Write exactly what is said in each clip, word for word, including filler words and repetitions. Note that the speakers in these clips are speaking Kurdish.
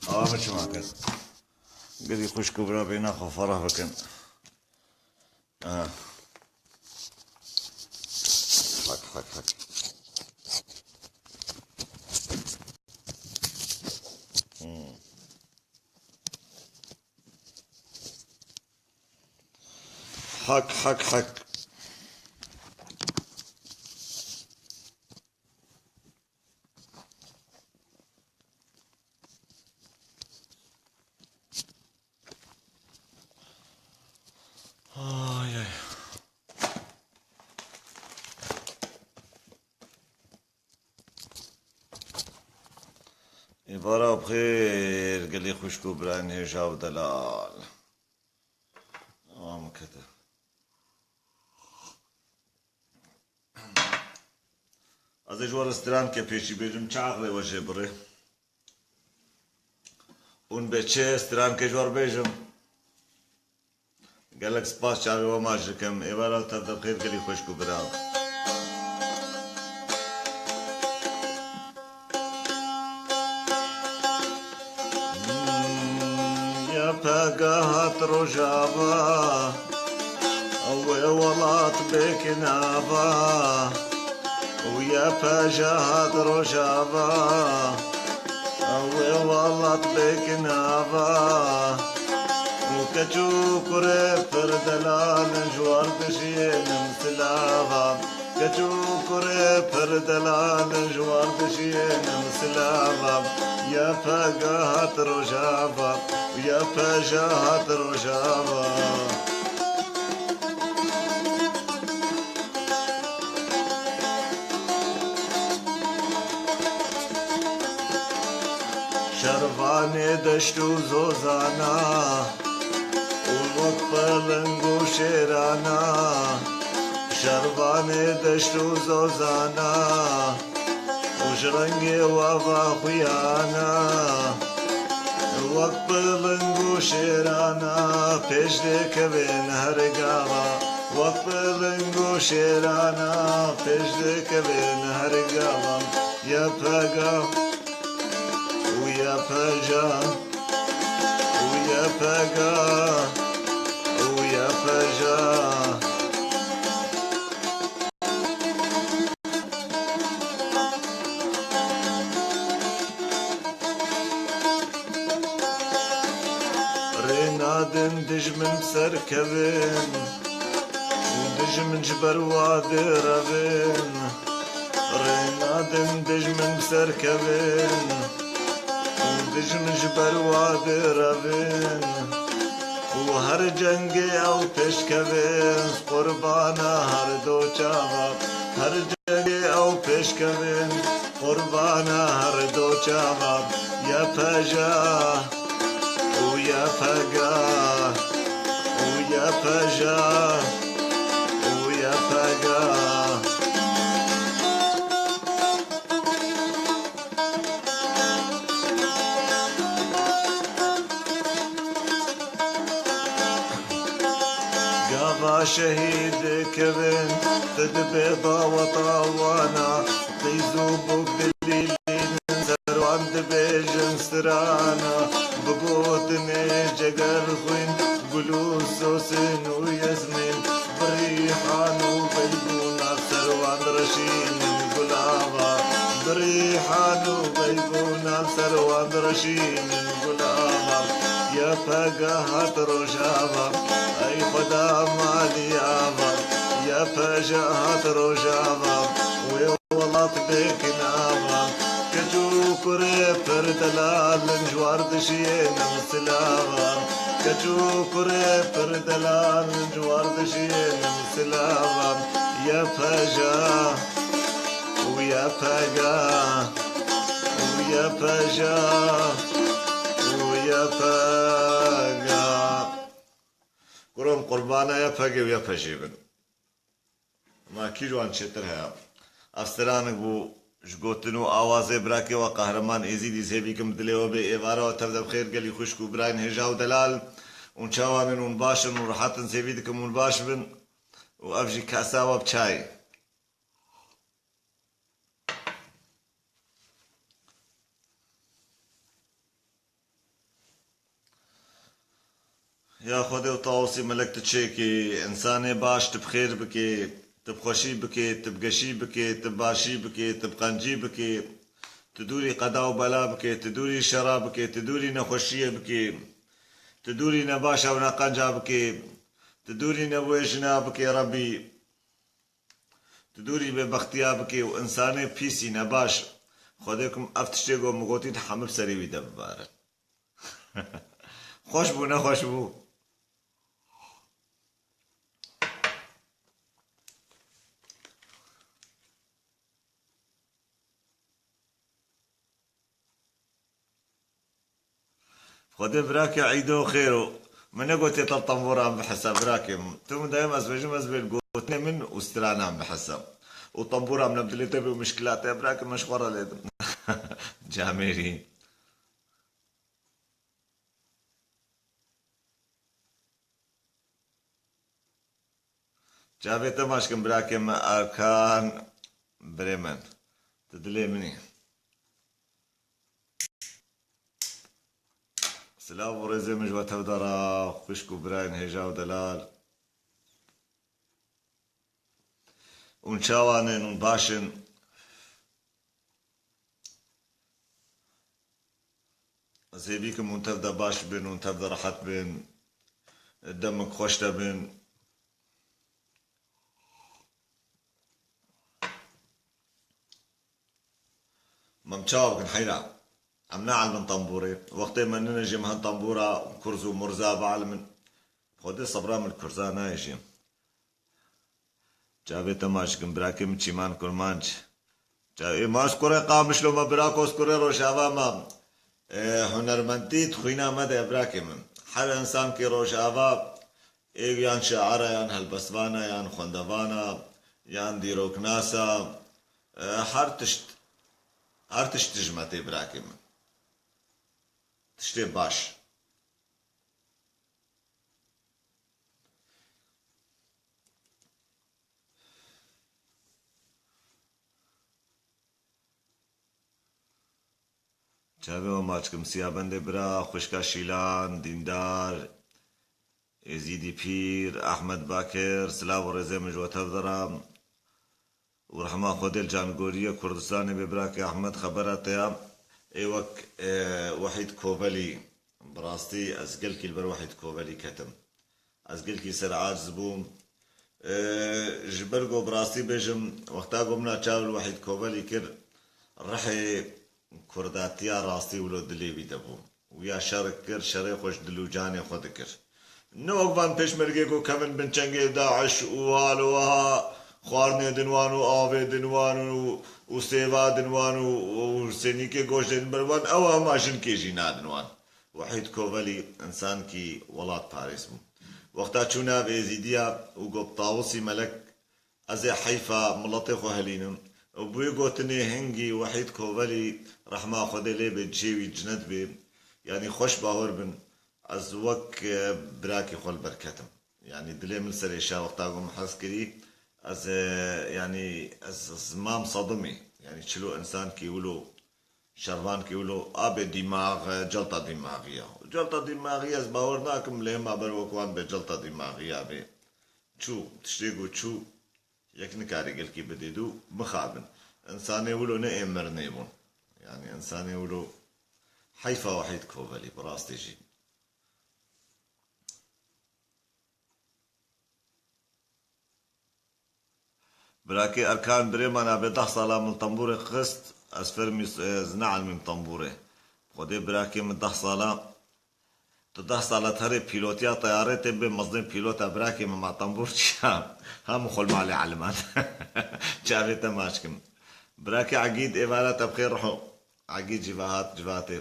Awa min çima kir? Gelî xwişk û bira bêhna xwe ferah bikin. Ah. Hak, hak, hak. Hmm. Hak, hak, hak. Ay, ay. Êvara bi xêr, gelî xwişk û birayên hêja û delal. Awa min kete. Ez ê ji we re stranke pêşî bêjim, çi aqilê we jê birê. Hûn bê çi stranke ji we re bêjim. Gelek spas çavê we maç dikim. Êvara tev de bi xêr gelî xwişk û bira. Hmm, YPG hat Rojava, wê welat bêkin ava. Û YPG hat Rojava, wê welat bêkin ava. Û keç û kurê pir delal in, ji war dijînin silava. Keç û kurê pir delal in, ji war dijînin silava. YPG hat Rojava, YPG hat Rojava. Şervanê deşt û zozana, û wek piling û şêrana. Şervanê deşt û zozana, û ji rengê we ve xuyana. Wek piling û şêrana, pêş dikevin her gava. Wek piling û şêrana, pêş dikevin her gava. YPG û YPJ, û YPG, û YPJ. Rê nadin dijmin bi ser kevin, û dijmin ji ber wa direvin. Rê nadin dijmin bi ser kevin, û dijmin ji ber wa direvin. Û her cengê ew pêş kevin, qurbana her do çava. Her cengê ew pêş kevin, qurbana her do çava. YPJ û YPG, û YPJ, û YPG. Gava şehîd dikevin, tu dibê daweta wana. Qîz û bûk dilîlînin, ser wan dibêjin strana. Bi gotinê ceger xwîn, gul û sosin û yezmîn. Bi rîhan û beybûna ser wan direşînin gulava. Bi rîhan û beybûna ser wan direşînin gulava. YPG hat Rojava, ey Xweda malî ava. YPJ hat Rojava, wê welat bêkin ava. Keç û kurê pir delal in, ji war dijînin silava. Keç û kurê pir delal in, ji war dijînin silava. YPJ û YPG, û YPJ, û YPG. Kurom qurbana YPG û YPJ bin. Ma kî ji wan çêtir heye? Ev stranek bû ji gotin û awazê birakê we Qehreman Êzîdî, sêvî kim dilê we bê, êvara we tev de bi xêr, gelî xwişk û birayên hêja û delal. Hûn çawan in? Hûn baş in? Hûn rehet in? Sêvî dikim hûn baş bin. Û ev jî kesa we bi çayê. Ya Xwedê û Tawusî Melek, tu çêkî, însanê baş tu bi xêr bikê, tu bi xweşî bikê, tu bi geşî bikê, tu bi başî bikê, tu bi qencî bikê, tu dûrî qeda û bela bikê, tu dûrî şera bikê, tu dûrî nexweşiyê bikê, tu dûrî nebaşa û neqenca bikê, tu dûrî nebûyê jina bikê Rebbî. Tu dûrî bêbextiya bikê û însanê pîsî nebaş. Xwedê ku ev tiştê ku min gotî di hemû bi serê wî de bibare. Xweş bû, nexweş bû. Xwedê birakê Îdo xêr o. Min negotê te tembûran bihese birakê min. Tu min dayim ez bêjim ez bê gotinê min û stranan bihese. Û tembûra min em dilê te bê û mişkila te birakê min ji xwe re lêdim. Camêrî. Çavê te maç kim birakê min Erkan birê min. Tu dilê min î. Silav û rêzê min ji we tev de re, xwişk û birayên hêja û delal. Hûn çawan in, hûn baş in? Ez hêvî kim hûn tev de baş bin, hûn tev de rehet bin, demik xweş de bin. Mem çawa bikin heyra? Em neelmin tembûrê. Wextê me nine jî em hin tembûra kurz û murza bielmin. Xwedê sebra min kurza nayê jî. Çavê te maç kim birakê min Çîman Kurmanc. Çavê maç kurê Qamişlo me, birako kurê Rojava me. E, hunermendî di xwîna me de ye birakê min. Her însankî Rojava ê yan şaira, yan helbestvan e, yan xwendevana, yan dîroknas e, e, her tişt, her tişt ji me tê birakê min. Tiştê baş. Çavê we maç kim, Siyabendê bira, xwişka Şîlan, Dîndar, Êzîdî Pîr, Ehmed Bakir, silav û rêzê min ji we tev de re. Û rehma Xwedê li canigoriya Kurdistanê bê, birakê Ehmed, xebera te ya. Ê wek, e, Wehîd Kovelî, bi rastî ez gelkî li ber Wehîd Kovelî ketim. Ez gelkî ser aciz bûm. E, ji ber ku bi rastî bêjim, wexta ku min çav li Wehîd Kovelî kir, rihê kurdatiya rastî wilo dilê wî de bû. Wîya şer kir, şerê xwe ji dil û canê xwe dikir. Ne wek van pêşmergê ku kevin bin çengê DAIŞ û hal û wiha xwarinê din wan û avê din wan û, û sêva din wan û, û sênîkê goştê din ber wan, ew hema jinkê jî nadin wan. Wehîd Kovelî însankî welatparêz bû. Wexta çû nav Êzîdiya û got, Tawusî Melek, ez ê heyfa miletê xwe helînim. Û bi wê gotinê hingî Wehîd Kovelî, rehma Xwedê lê bê, cihê wî cinet bê, yanî xweş bawer bin, ez wek, e, birakî xwe li ber ketim. Yanî dilê min ser êşa wexta ku min hez kirî, ez, e, yanî ez, ez mam sedimî. Yanî çilo însankî wilo şervankî wilo abê dîmax, e, celta dîmaxî ya. Celta dîmaxî ez bawer nakim lê hema ber wek wan bê celta dîmaxî ya bê. Çû, tiştê ku çû, yek nikarê gelkî bidê dû, mixabin. Însanê wilo ne ê mirinê bûn. Yanî însanê wilo heyfa Wehîd Kovelî, bi rastî jî. Birakê Erkan birê me nabê deh sala min tembûrê xist, ez fermî, e, ez neelmîm tembûrê. Xwedê birakê min deh sala, tu deh sala terê pîlotiya teyarê tê bê mezdên pîlota birakê min ma tembûr çiya? Hem xwe li malê elman. Çavê te maç kim. Birakê Egîd êvara te bixêr riho. Egîd jî ve hat civatê.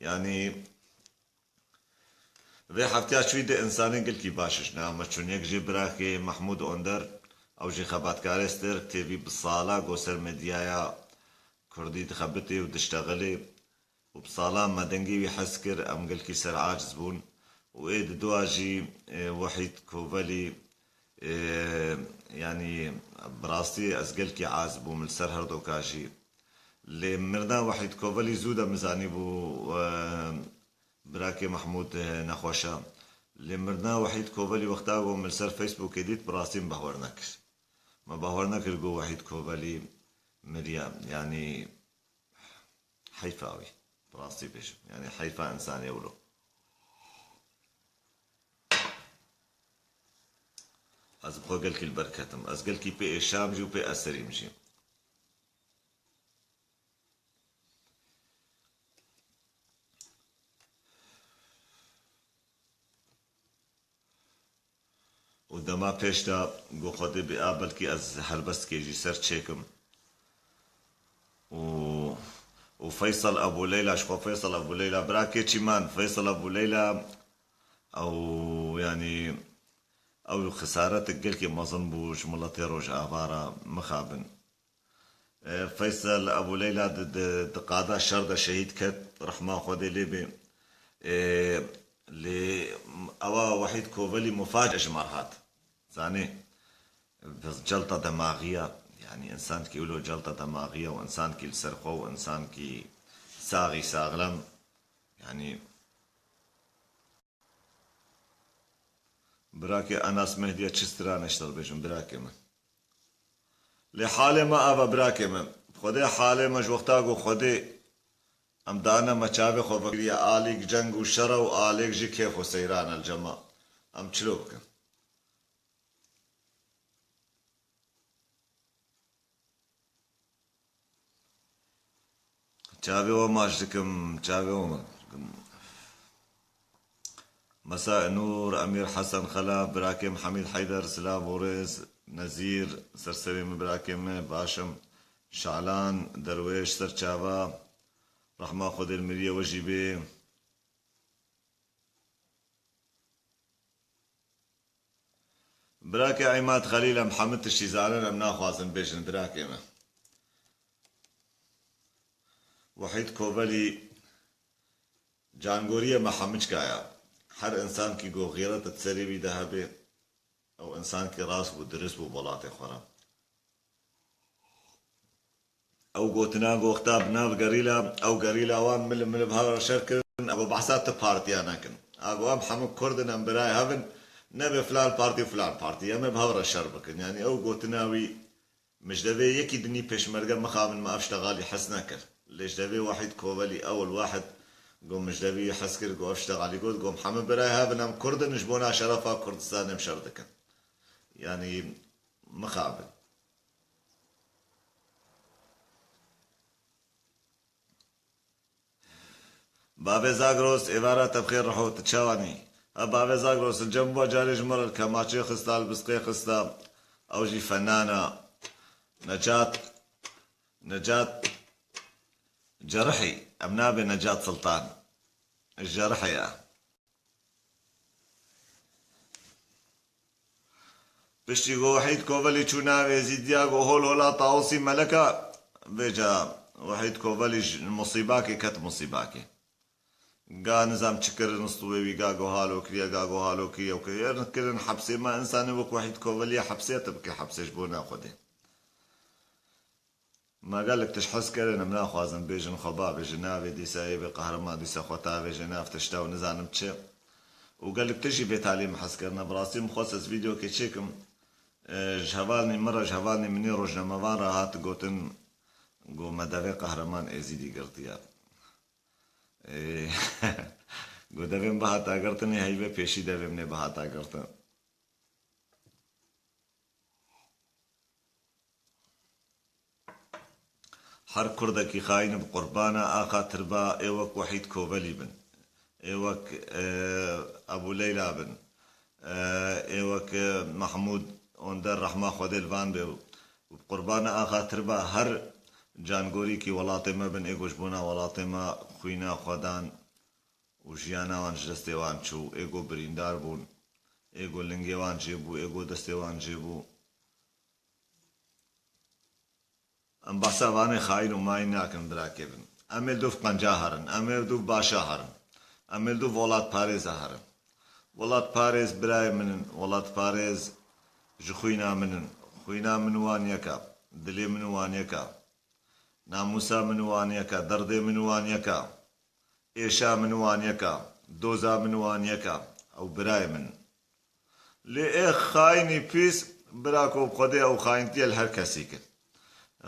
Yanî vê hefteya çûyî de însanên gelkî baş ji nav me çûn. Yek jê birakê Mehmûd Onder, ew jî xebatkarê Sterk T V bi sala go ser medyaya kurdî dixebitê û diştexilê û bi sala me dengê wî hez kir, em gelkî ser aciz bûn û ê di dua jî, e, Wehîd Kovelî, e, yanî bi rastî ez gelkî aciz bûm li ser her doka jî. Lê mirina Wehîd Kovelî zû de min zanîbû, e, Birakê Mehmûd, e, nexweş e. Lê mirina Wehîd Kovelî wexta ku min li ser Facebookê dît, bi rastî min bahwer nekir. Me bahwer nekir ku Wehîd Kovelî miriye. Yanî heyfa wî. Bi rastî bêjim. Yanî heyfa însanê wilo. Ez bi xwe gelkî li ber ketim. Ez gelkî pê êşam jî û pê eserîm jî. Û dema pêş de got, Xwedê bê a belkî ez helbestkê jî ser çêkim. Û, û Feysel Ebû Leyla, ji xwe Feysel Ebû Leyla, bira kê çîman, Feysel Ebû Leyla, ew, yanî, ew xesaretek gelkî mezin bû ji miletê Rojava re, mixabin. E, Feysel Ebû Leyla di, di, di qada şer de şehîd ket, rehma Xwedê lê bê. E, lê ewa Wehîd Kovelî muface ji me re hat. Zanî, bi celta demaxiya, yanî însankî wilo celta demaxiya û însankî li ser xwe û însankî saxî saxlem, yanî, Birakê Enas Mehdiye çi strane ji te bêjim, birakê min. Lê halê me ava, birakê min. Xwedê halê me ji wexta ku Xwedê em dane me çavê xwe vekiriye, alîk ceng û şer e û alîk jî kêf û seyran e li cem me. Em çilo bikin? Çavê we maç dikim, çavê we maç dikim. Mesa Nûr, Emîr Hesen Xelef, birakêm Hemîd Heyder, silav û rêz, Nezîr, ser serê min birakêm me, baş im. Şalan, Derwêş, ser çava, rehma Xwedê li miriyê we jî bê. Birakê Îmad Xelîl, em hemû tiştî zanin, em naxwazin bêjin, birakê me. Wehîd Kovelî cangoriyê me hemûçka ya. Her însankî ku xîret di serê wî de hebe, ew însankî rast bû, dirist bû welatê xwe re. Ew gotina ku wexta bi nav gerîla, ew gerîla wan mil mil bi hev re şer kirin, ew behsa tu partiya nekin. A ku em hemû Kurd in, em birayê hev in, nebe filan partî û filan partî, em ê bi hev re şer bikin. Yanî ew gotina wî, min ji devê yekî dinî pêşmerge mixabin me ev ştegalî hez nekir. Lê ji devê Wehîd Kovelî ewil wahid ku min ji devê wî hez kir ku ev ştegalî got, got, em hemû birayê hev in, em Kurd in, ji bona şerefa Kurdistanê em şer dikin. Yanî mixabin. Bavê Zagros, êvara te bi xêr, riho, tu çawanî? Ha, bavê Zagros, li cem va carê ji me re li kemaçê xista, li bisqê xista. Ew jî fenan e. Necat, Necat Cerihî. Em nabê Necat Sultan. Cerihî ye. Piştî ku Wehîd Kovelî çû nav Êzîdiya, ku hol hola Tawusî Meleka, vêca Wehîd Kovelî ji musîbakê ket musîbakê. Ga nizam çi kirin, stûwê wî ga guhalo kiriye, ga guhalo kiriye û kiriye. Kirin hepsê me, însanê wek Wehîd Kovelî ya hepsê tu bike hepsê ji bona Xwedê. Me gelek tişt hez kirin, em naxwazin bêjin xwe bavêjin, navê dîsa ê vê qehreman dîsa xwe tavêje nav tişta û nizanim çi. Û gelek tişt jî vê talî min hez kirine. Bi rastî min xwest ez vîdeokê çêkim. E, ji hevalnî min re, ji hevalnî min ê rojnamevan re hat gotin, got me devê qehreman Êzîdî girtiye. E, got devê min bihata girtinê, heyvê pêşî devê min ê bihata girtin. Her kurdekî xayîn bi qurbana axa Tirba ê wek Wehîd Kovelî bin, ê wek, e, Ebû Leyla bin, e, ê wek, e, Mehmûd Onder, rehma Xwedê li van bê, û bi qurbana axa Tirba her cangorîkî welatê me bin, ê ku ji bona welatê me xwîna xwe dan û jiyana wan ji destê wan çû, ê ku birîndar bûn, ê ku lingê wan jê bû, ê ku destê wan jê bû. Em behsa vanê xayîn û mayîn nakin, birakê bin. Em ê li dûv qenca herin, em ê li dûv başa herin, em ê li dûv welatparêza herin. Welatparêz birayê min in, welatparêz ji xwîna min in. Xwîna min û wan yek e, dilê min û wan yek e. Namûsa min û wan yek e, derdê min û wan yek e. Êşa min û wan yek e. doza min wan yek e, ew birayê min. Lê ê xayinî pîs, bira ku bi Xwedê ew xayintiyê li her kesî kin.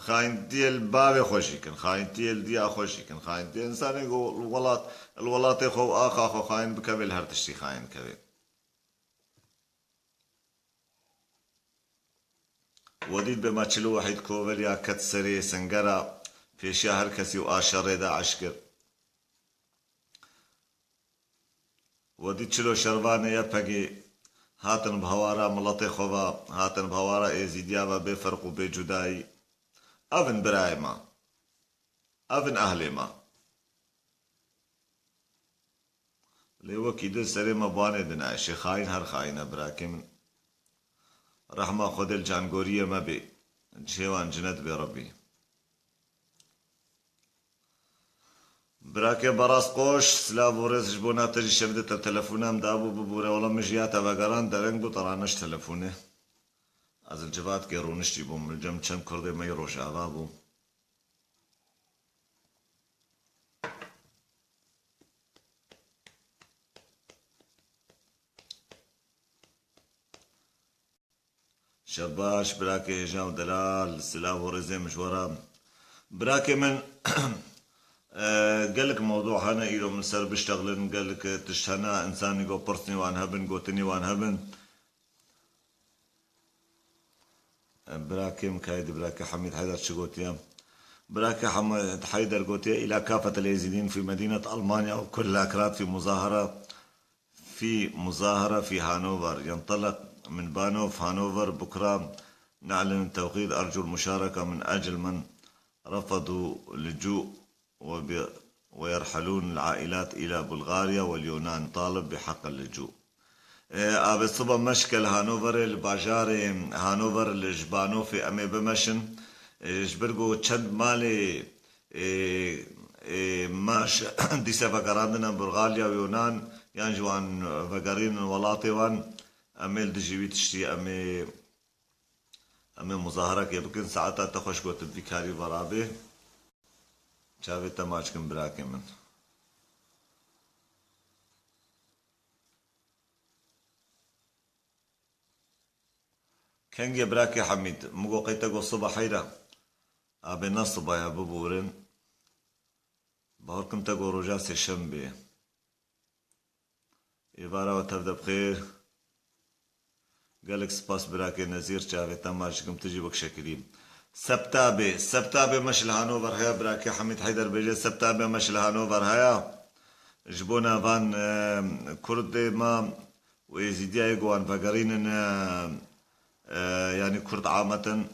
Xayintiyê li bavê xwe jî kin, xayintiyê li diya xwe jî kin, xayintiyê insanê ku li welat, li welatê xwe û axa xwe xayin bikeve, li her tiştî xayin dikeve. We dît bê me çil û wehîd koveliya ket serê singera pêşiya her kesî û a şerê de eşkir. We dît çilo şervanê YPG'ê hatin bi hawara miletê xwe ve, hatin bi hawara Êzîdiya ve bê ferq û bê cudayî. Ev in birayê me. Ev in ehlê me. Lê wekî din serê me banê din eşê. Xayîn her xayîn e birakê min. Rehma Xwedê li cangoriyê me bê. Cihê wan cinet bê Rebbî. Birakê Baras Qoş, silav û rêz ji bona te jî. Şevê te telefona min dabû, bibûre, wela min ji ya te vegeran, dereng bû, te raneşt telefonê. Ez li civatkê rûniştî bûm, li cem çend kurdê me yê Rojava bû. Şev baş, birakê hêja û delal, silav û rêzê min ji we re. Birakê min, e, gelek mewdû hene îro min ser biştexlin, gelek tişt hene, insanî ku pirsî wan hebin, gotinî wan hebin. E, birakê min kayê di, birakê Hemîd Heyder çi gotiye? Birakê Hemîd Heyder gotiye, إلى كافة الإيزيديين في مدينة ألمانيا وكل الأكراد في مظاهرة في مظاهرة في هانوفر. ينطلق من بانوف هانوفر بكرة. نعلن التوقيت. أرجو المشاركة من أجل من رفضوا اللجوء وب-، ويرحلون العائلات إلى بلغاريا واليونان. طالب بحق اللجوء. Ê, avê siba meşke li Hanoverê, li bajarê Hanover, li ji Banofê em ê bimeşin. Ê, ji ber ku çend malê, ê, ê, me ş-, dîse vegerandine Bulgarya û Yunan, yan jî wan vegerînin welatê wan, em ê li dijî wî tiştî, em ê, em ê muzaharekê bikin. Saeta te xweş gotin, vî karî ve rabê. Çavê te maç kin, birakê min. Kengê birakê Hemîd, min got qey te got siba heyra. Abê ne siba ye, biborin. Bawer kim te got roja sêşembê. Êvara we tev de bi xêr. Gelek spas birakê Nezîr, çavê te maç dikim, tu jî wek şekilî. Sebtabê, sebtabê me ji li Hanover heye, birakê Hemîd Heyder bêje, sebtabê me ji li Hanover heye. Ji bona van, e, Kurdê me û Êzîdiyayê ku wan vegerînin, e, e, yanî Kurd ametin,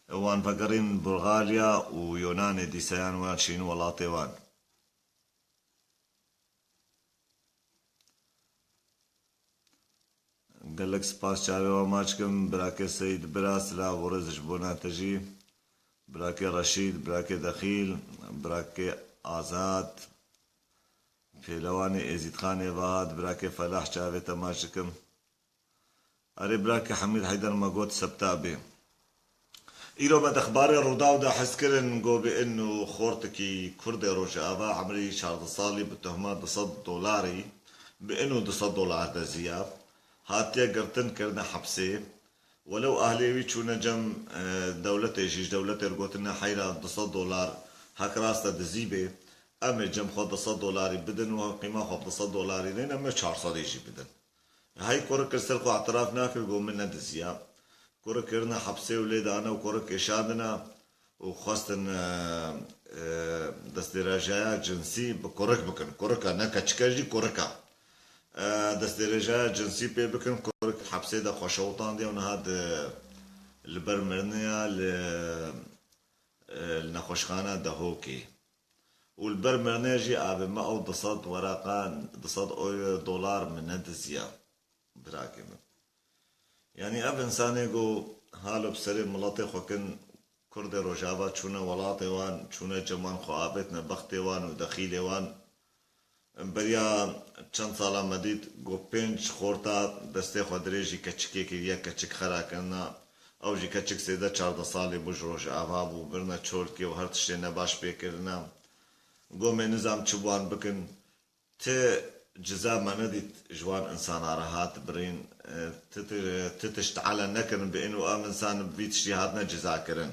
wan vegerînin Bulgarya û Yunanê dîse, yan wan şînin welatê wan. Gelek spas, çavê we maç kim. Birakê Seyîd Bira, silav û rêz ji bona te jî. Birakê Reşîd, birakê Dexîl, birakê Azad, pêlewanê Êzîdxanê Vahat, birakê Felah, çavê te maç dikim. Erê, birakê Hemîd Heyder me got sebta bê. Îro me dexbarê Rûdaw de hez kirin, got bi in û xortikî Kurdê Rojava, emrî çardeh salî, bi tohma du sed dolarî, bi in û du sed dolar deziya, hatiye girtin, kirine hepsê. Welew ahlê wî çûne cem, e, dewletê jî, ji dewletê re gotine heyra du sed dolar hek rast e dizî bê, em ê cem xwe du sed dolarî bidin û qîma xwe bi du sed dolarî neyne, em ê çar sedî jî bidin. Hey kurik kir, ser xwe îtiraf nakir, got min nediziya. Kurik kirine hepsê û lê dane û kurik kêşandine û xwestin, e, e, destdirêjaya cinsî bi kurik bikin. Kurik e, ne keçik e jî, kurik e. E, destdirêjaya cinsî pê bikin, kurik hepsê de xwe şewtandiye û niha di, li ber miriniya li, e, li nexweşxana Dehokê. Û li ber mirinê jî avê me ew du sed wereqa, du sed euro, dolar min nediziya, birakê min. Yanî ev însanê ku halo bi serê miletê xwe kin, Kurdê Rojava çûne welatê wan, çûne cem wan, xwe avêtine bextê wan û dexîlê wan. Beriya çend sala me dît ku pênc xorta destê xwe dirêjî keçikê kiriye, keçik xera kirine. Ew jî keçik sêzdeh çardeh salî bû, ji Rojava bû, birine çolkê û her tiştê nebaş pê kirine. Got me nizam çi bi wan bikin. Ti Ciza me nedît ji wan insana re hat birîn. E, ti, ti, ti tişt elen nekirin bi ên û ev insan bi vî tiştî hatine ciza kirin.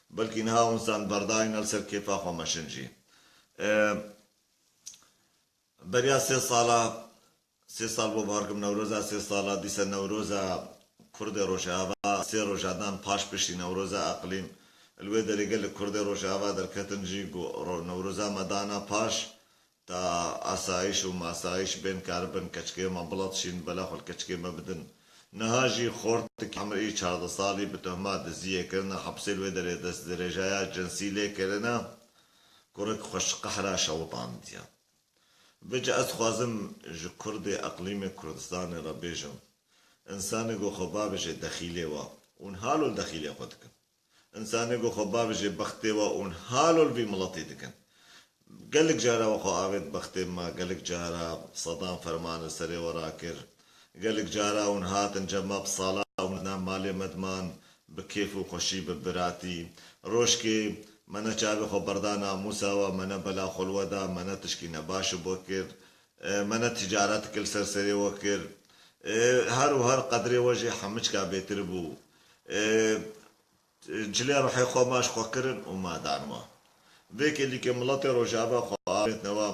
Belkî niha ew insan berdayî ne li ser kêfa xwe meşin jî. E, beriya sê sala, sê sal bû bawer kim Newroza sê sala, dîsa Newroza Kurdê Rojava sê roja dan paş piştî Newroza Eqlîm. Li wê derê gelek Kurdê Rojava derketin jî got, ro-, Newroza me dana paş, ta asayîş û masayîş bên karibin keçikê me biletişîn, bela xwe li keçikê me bidin. Niha jî xortik Emrî çardeh salî bi tohma diziyê kirine hepsê, li wê derê destdirêjaya cinsî lê kirine, kurik xwe ji qehra şewitandiye. Vêca ez dixwazim ji Kurdê eqlîmê Kurdistanê re bêjim, insanê ku xwe bavêje dexîlê we, hûn halo li dexîlê xwe dikin. Însanê ku xwe bavêje bextê we û halo li vî miletî dikin. Gelek cara we xwe avêt bextê me, gelek cara sedan ferman li serê we rakir. Gelek cara hûn hatin cem me bi sala hûn na malê me diman bi kêf û xweşî, bi biratî. Rojkê me ne çavê xwe berda namûsa we, me ne bela xwe li we da, me ne tişkî nebaş bi we kir, e, me ne tîcaretik li ser serê we kir. E, her û her qedrê we jê hemiçka bêtir bû. E, Cilê rihê xwe me ji xwe kirin û me dan we. Vê kêlîkê miletê Rojava xwe avêtine we.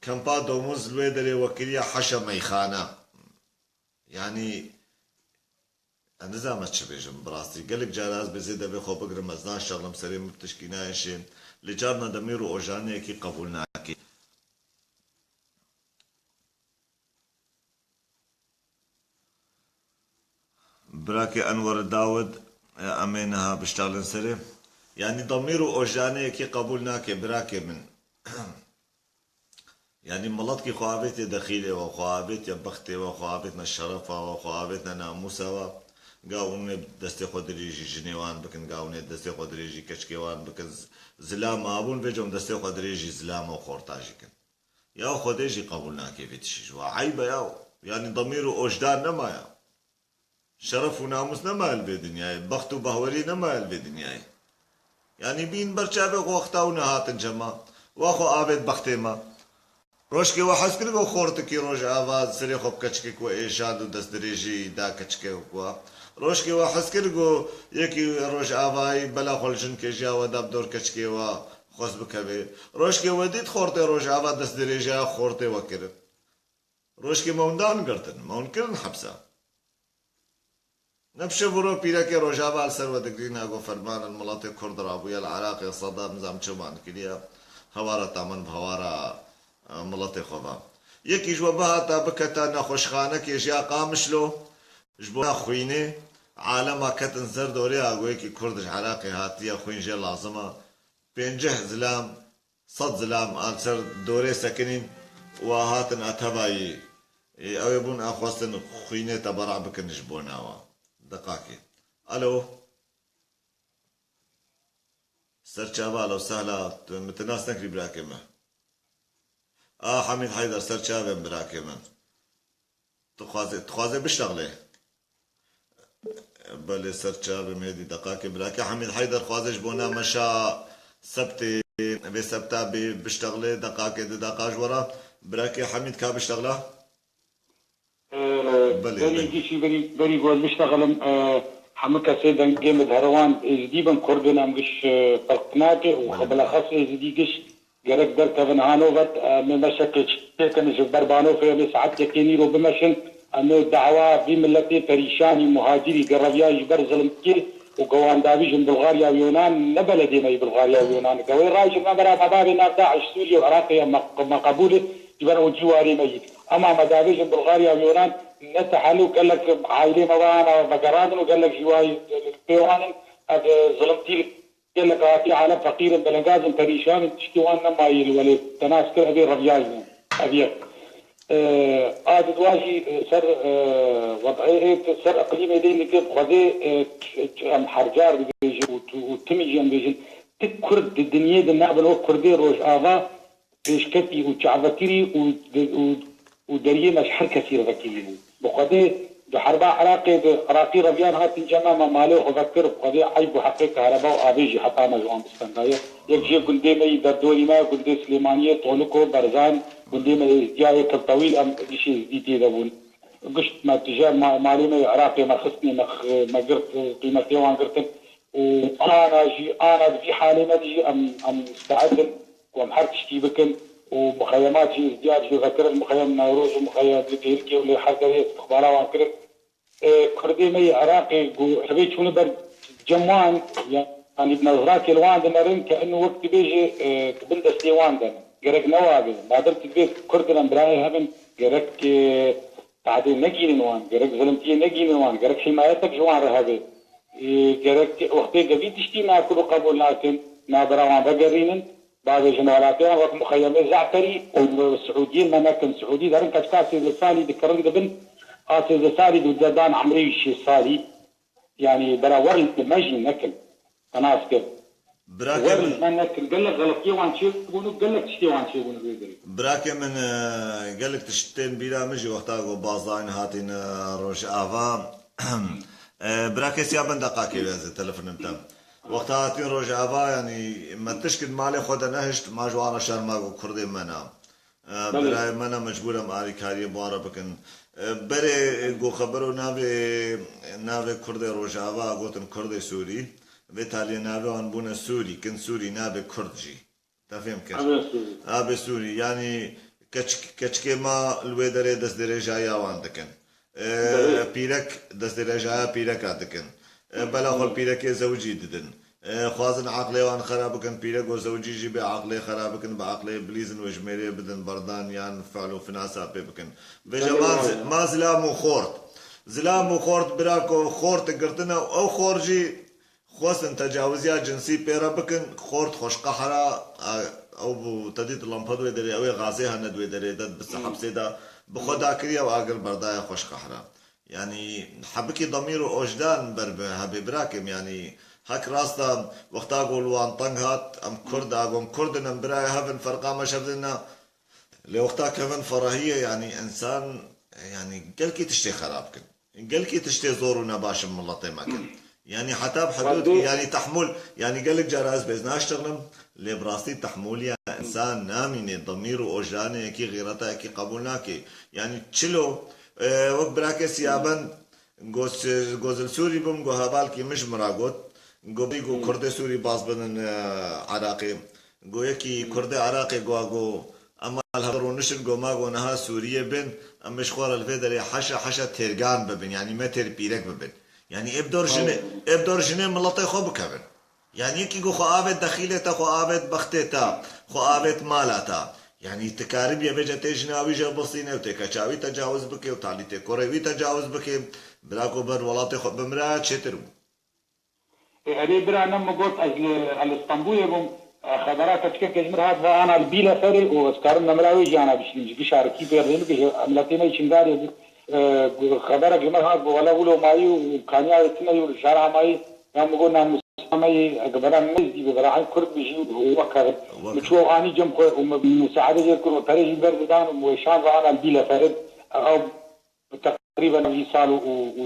Kempa domuz li wê derê we kiriye heşa meyxane. Yanî, ez nizam ez çi bêjim, bi rastî. Gelek cara ez bi zêde vê xwe bigirim, ez naşexlim, serê min bi tişkî nayêşê. Lê carna demîr û ojanê yekî qebûl nake. Birakê Enwer Dawid, e, em ê niha biştalin serê. Yanî demîr û ojanê yekî qebûl nake, birakê min. Yanî miletkî xwe avêtiye dexîlê we, xwe avêtiye bextê we, xwe avêtine şerefa we, xwe avêtine namûsa we. Ga hûn ê destê xwe dirêjî jinê wan bikin, ga hûn ê destê xwe dirêjî keçikê wan bikin. Z-, zilam abûn, vêca hûn destê xwe dirêjî zilama û xorta jî kin. Ya Xwedê jî qebûl nake vê tiştî ji we. Eyb e ya. Yanî demîr û ojdan nemaye. Şeref û namûs nemaye li vê dinyayê. Bext û bahwerî nemaye li vê dinyayê. Yanî bîn ber çavê xwe wexta hûn hatin cema. Wa xwe avêt bextê me. Rojkê we hez kir ku xortikî Rojava serê xwe bi keçikek we êşand û destdirêjî da keçikek we. Rojkê we hez kir ku yekî Rojavayî bela xwe li jinkê jiya we da bi dor keçikê we xwest bikeve. Rojkê we dît xortê Rojava destdirêjiya xortê we kirin. Rojkê me hûn dan girtin, me hûn kirin hepsa. Ne bi şev û roj pîrekê Rojava li ser we digirîna ku ferman li miletê Kurd rabûye, li Iraqê Sedam nizam çi man kiriye, hewara taman bi hewara, e, miletê xwe ve. Yekî ji we bihata biketa nexweşxanekê jiya Qamişlo, ji bo xwînê, alema ketin ser dorê a ku yekî Kurd ji Iraqê hatiye, xwîn jê lazim e. Pênceh zilam, sed zilam a li ser dorê sekinîn û a hatin a tevayî. Ê, ew ê bûn a xwestin xwînê tebera bikin ji bona we. Deqakê. Alo. Serçava, alo, sehla, tu, min tu nas nekirî birakê me. A, Hemîd Heyder, serçavên birakê min. Tu xwaze, tu xwaze biştexlê. Belê, ser çavê me dî deqakê birakê Hemîd Heyder xwaze ji bona meşa sebtê, vê sebta bê biştexlê deqakê di deqa ji we re. Birakê Hemîd ka biştexla? Ee, Belê, berî belê. Gişî, berî, berî gol biştexlim, ee, hemû kesê dengê min dihere wan êzidî bin, kurdên em giş, ee, ferq nake û Belê. Xwe bilexes êzidî giş. Gerek derkevin hano vet, em ê meşekê çêkin ji ber banofê, em ê saet yekê nîro bimeşin. Em ê dawa vî miletê perîşanî, muhacirî, gereviya ji ber zilimtiyê û gewandavî ji Bulgarya û Yonan, ne beledê me yî Bulgarya û Yonan. Gewê rayê ji me bera me bavê nav DAIŞ Sûriye û Iraqê ye, me, me qebûl e, ji ber ew cîwarê me yî. Ema me davê ji Bulgarya û Yonan ne tehel û gelek aîlê me ve ana vegerandin û gelek jî wayî pê wan in. Ev zilimtî Gelek hatî alem feqîr in, belengaz in, perîşan in, tiştê wan nemayî li welê. Te nas kir, ev ê reviyayî ne. Ev yek. Ee, a di dua jî, e, ser, e, wed'ê ê, ser iqlîmê dê dike, bi xwedê, e, ç-, ç-, em hercar dibêjin û tu-, û timî jî em dibêjin, ti kurd di dinyê de nabin wek kurdê Rojava, pêşketî û çavekirî û de-, û, û deriyê me ji her kesî re vekirî bû. Bi xwedê di herba Iraqê de Iraqî reviyan hatin cem me, me malê xwe vekir, bi xwedê eyb û heqê kahreba û avê jî heta me ji wan bistendaye. Yek jê gundê me yî derdorî me, gundê Silêmaniyê, Toliko, Berzan, Gundê me êzdiyayê pir tewîl em êdî jî êzdî tê de bûn. Gişt me tije ma-, malê me yê Iraqê me xistine, me x-, me girt, qîmetê wan girtin. Û ana jî, ana di vî halê me de jî em, em musteed in ku em her tiştî bikin. Û muxeyemat jî êzdiya jî vekirin, muxeyem Newroz û muxeyem li Dêrikê û li her derê îstixbara wan kirin. E, Kurdê me yê Iraqê ku evê çûne ber cem wan, yanî bi nezrakê li wan dinerin ke ino wek dibêje, e, di bin destê wan de ne. Gerek ne wa be. Madem tu dibê Kurd in, em birayê hev in, gerek, e, tehdê negînin wan, gerek zilimtiyê negînin wan, gerek hîmayetek ji wan re hebe. E, gerek wextê de vî tiştî nakir û qebûl nakin, nabera wan vegerînin. Bavêjin welatê wan wek muxeyemê Ze'ferî û Siûdiyên me nekin. Siûdî derin keçika sêzdeh salî dikirin dibin, a sêzdeh salî di dedan emrê wî şêst salî, yanî bera wer li me jî nekin. Te nas kir. Birakê Wer min, li me nekin. Gelek xeletiyê wan çêbûn û gelek tiştê wan çêbûn û vê derê. Birakê min, e, gelek tiştên bîra min jî wexta ku bazdayîn hatîn, e, Rojava. E, birakê Siya bin deqakê wê ez ê telefonê bidim. Wexta hatîn Rojava, yanî me tişk di malê xwe de nehişt, ma ji wan re şerm a ku Kurdê me ne. E, Belê. Birayê me ne, mecbûr em alîkariyê bi wan re bikin. E, berê ku xebero navê, navê Kurdê Rojava gotin Kurdê Sûrî, vê taliyê navê wan bûne Sûrî, kin Sûrî nabê Kurd jî. Te fêm kir? Abê Sûrî. Abê Sûrî, yanî keç-, keçikê ma li wê derê destdirêjaya wan dikin. E, Belê. Pîrek destdirêjaya pîreka dikin. E, bela xwe li pîrekê zewicî didin. E, xwazin aqlê wan xera bikin, pîrek û zewicî jî bê aqlê xera bikin, bi aqlê bilîzin û ji mêrê bidin berdan yan fe'l û finasa pê bikin. Vêca Belê, ma, belê. Ma zilam û xort. Zilam û xort bira ku xort girtine, ew xort jî xwestin tecawiziya cinsî pê re bikin, xort xweşqehra, a, ew bû, te dît lampa di wê derê, ew ê gazê hene di wê derê de, bi Hmm. hepsê de, bi xwe dakiriye û agir berdaye xweşqehra. Yanî, hebikî demîr û ojdan ber bi hebê birakim, yanî, hek rast e, wexta ku li wan teng hat, em Kurd a, ku em Kurd in, em birayê hev in, ferqa me ji hev de ne. Lê wexta kevin ferahiyê, yanî, însan, yanî, gelkî tiştê xerab kin. Gelkî tiştê zor û nebaş in miletê me kir. Yanî heta bi hidûd, Wadî- yanî tehmûl, yanî gelek cara ez bêz naştixilim, lê bi rastî tehmûliya însan namîne, demîr û ojdanê yekî, xîreta yekî qebûl nake. Yanî çilo, e, wek birakê Siyabend, go, go zil Sûrî bim, go hevalkî min ji min re got, go bî go Kurdê Sûrî baz bidin, e, Iraqê. Go yekî Kurdê Iraqê go, go, ema li hev rûnişin, go ma go niha Sûriyê bin, em ji xwe re li vê derê heşa, heşa têrgan bibin, yanî me têr pîrek bibin. Yanî ê bi dor jinê, ê bi dor jinê miletê xwe bikevin. Yanî yekî go xwe avêt dexîlê te, xwe avêt bextê te, xwe avêt mala te. Yanî tu karibiye vêce tê jina wî jê bistîne û tê keça wî tecawiz bike û talî tê kurê wî tecawiz bike, bira ku ber welatê xwe bimira çêtir bû. Ê, erê bira, ne min got, ez li, ez li Stenbolê bûm. E, xebera keçikek ji min hat, va ana li Bîleferê û ez karim nemira wê jî ana bişînim. Ji gişa rikî pê re bike, ji miletê me yê Çingarê bû. E, xeberek ji min hat, got, wela wilo mayî û kaniya wê tune yû li şara mayî. Ya min got, namûsa me yê, ege bera me zî be, bera hên Kurd bijî û wek hev in. Wek Min çû ew anî cem xwe û me musaedê jê kir û perê jî ber didan û wê şan ve ana li Bîleferê. Ew Teqrîben vî sal û, û, û